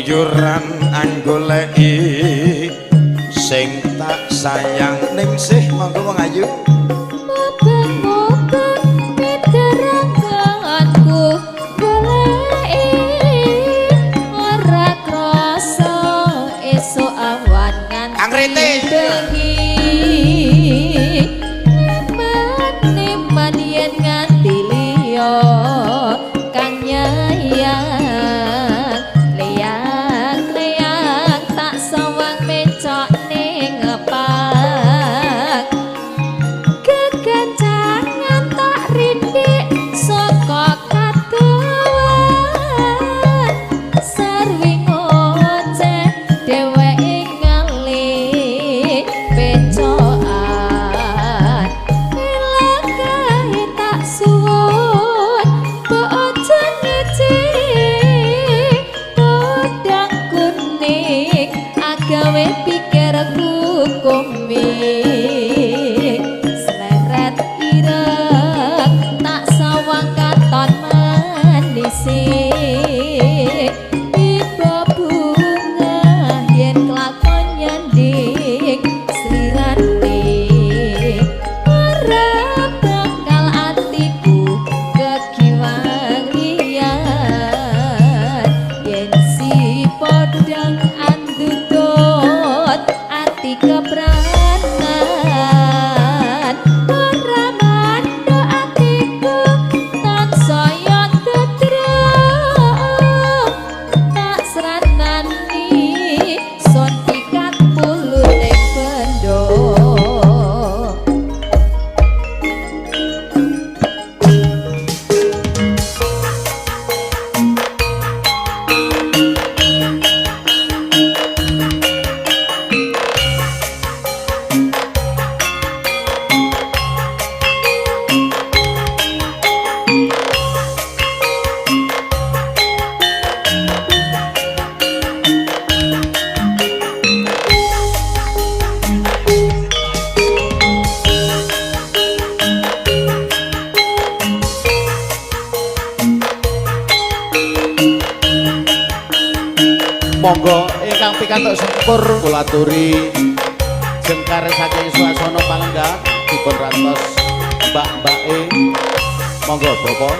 Keluyuran anggoleki sing tak sayang ningsih. Monggo wong ayu. Mubeng-mubeng piterangkanku goleki ora krasa esuk awan nganti bengi. Neman-neman yen nganti liya kang nyayang leyang-leyang tak sawang mencok ning ngepak kekencangan tak rindik saka kadowan sarwi ngoceh dheweke ngalih pecokan milakahe tak suwun mbok aja ngece podang kuning agawe pikirku komik sleret ireng tak sawang katon manise iba bunga yen kelakon nyanding slirane ora bakal atiku kekiwang liyan yen si podang andutut ati kepranan ora mandho atiku tansaya tetrem tak sranani son pikat pulute bendo. Monggo ingkang pikantuk syukur kula aturi jengkar saking swasana palenggan dipun rantos mbak-mbake. Monggo Bapak.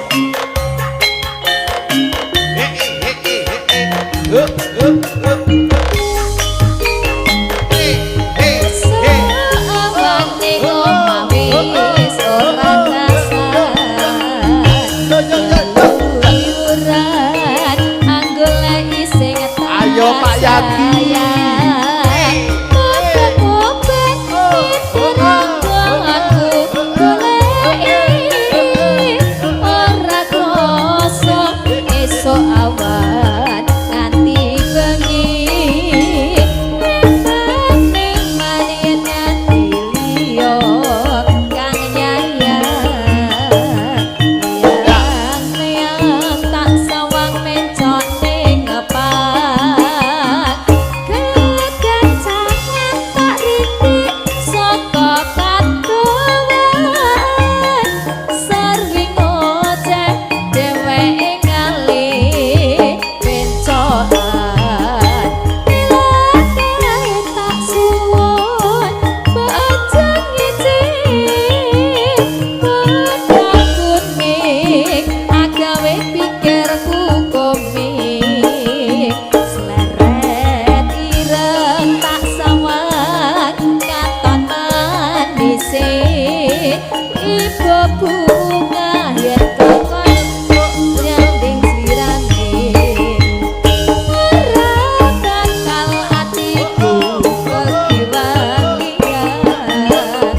Sawane omah wis ora kasar keluyuran anggoleki sing tak Ayo Pak Yadi. Sayang. Mubeng-mubeng piterangkanku goleki ora krasa esuk awan nganti bengi. Neman-neman yen nganti liya kang nyayang leyang-leyang tak sawang mencok ning ngepak kekencangan tak rindik saka kadowan sarwi ngoceh dheweke ngalih pencokan milakae tak suwun mbok aja ngece podang kuning agawe pikirku komik sleret ireng tak sawang katon manise iba bunga yen kokon nyanding slirane ora bakal atiku kekiwang liyan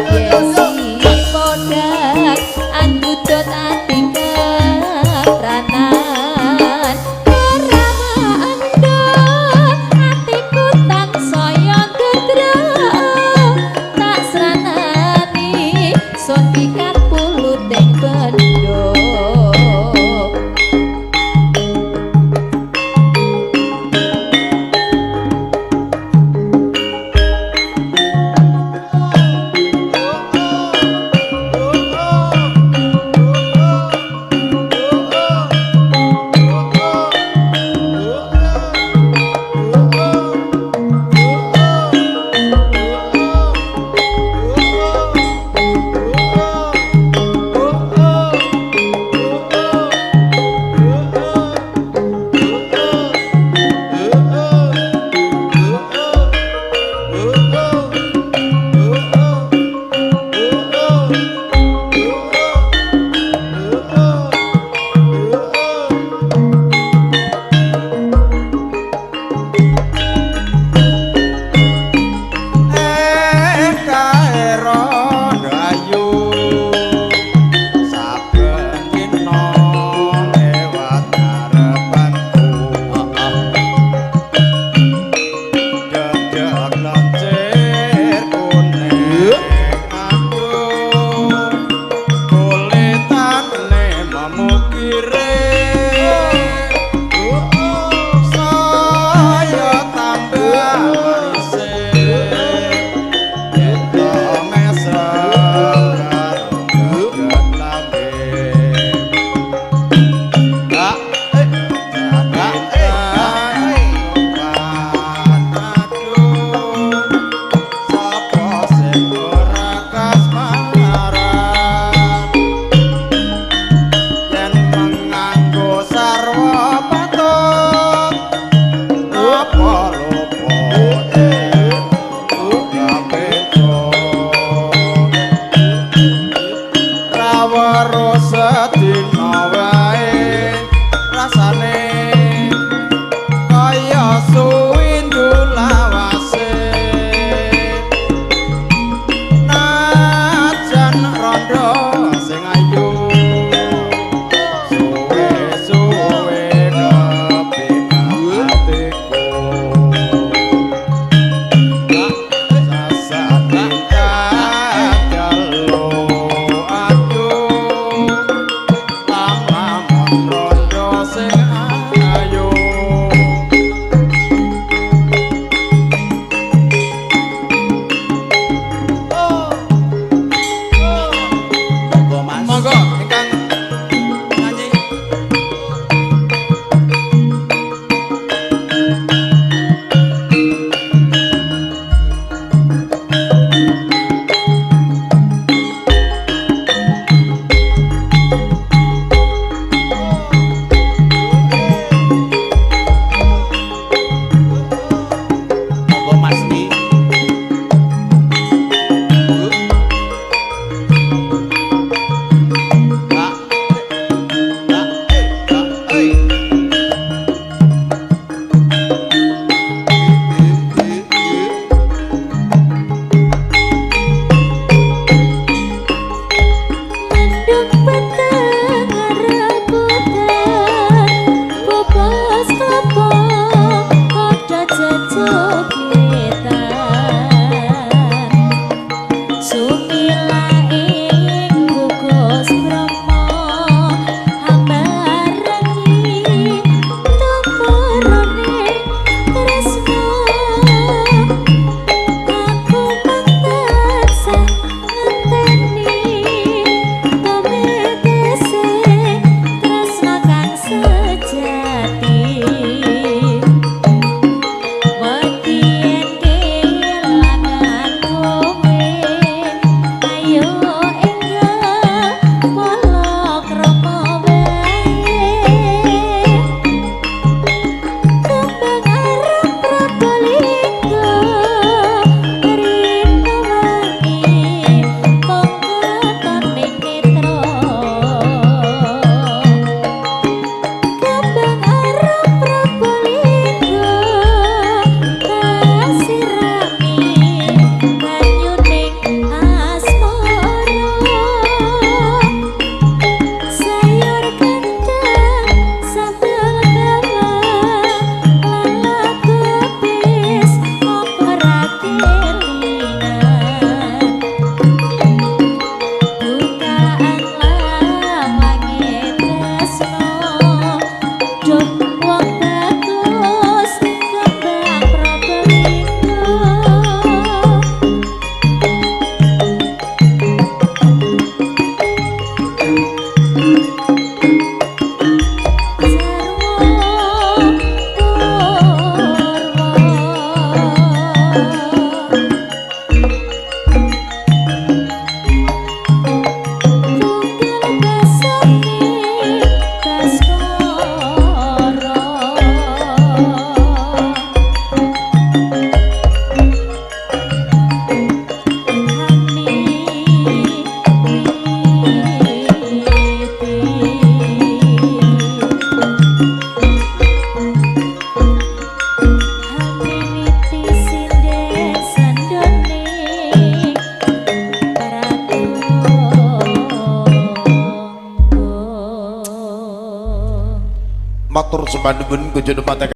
yen si podang andutut ati kepranan ora mandho atiku tansaya gedrek tak sranani son pikat puluting bendo. Matur sembah nuwun kunjuk.